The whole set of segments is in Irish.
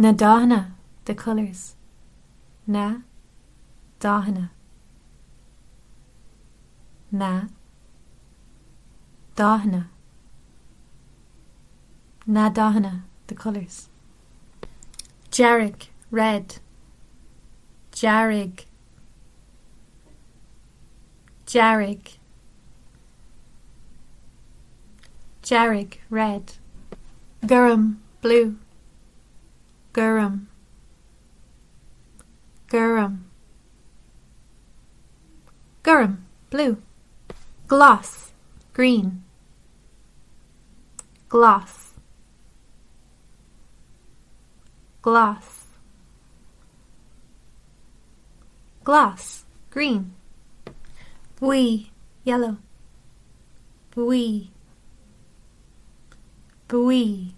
Na dathanna, the colours. Na dathanna. Na dathanna. Na dathanna, the colours. Dearg, red. Dearg. Dearg. Dearg, red. Gorm, blue. Gorm. Gorm. Gorm, blue. Glas, green. Glas. Glas. Glas, green. Buí, yellow. Buí. Buí.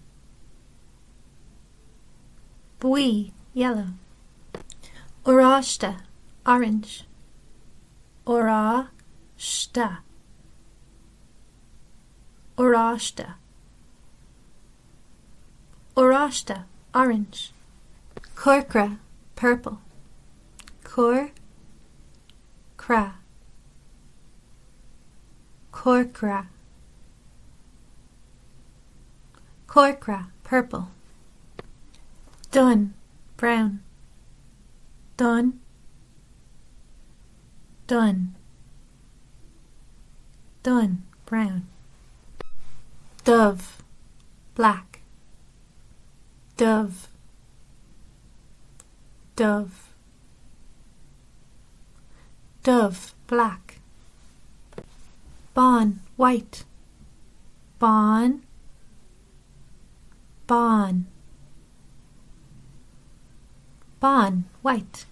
Buí, yellow. Oráiste, orange. Oráiste. Oráiste. Oráiste, orange. Corcra, purple. Cor cra. Corcra. Corcra, purple. Donn, brown. Donn. Donn. Donn, brown. Dubh, black. Dubh. Dubh. Dubh, black. Bán, white. Bán. Bán. Bán, white.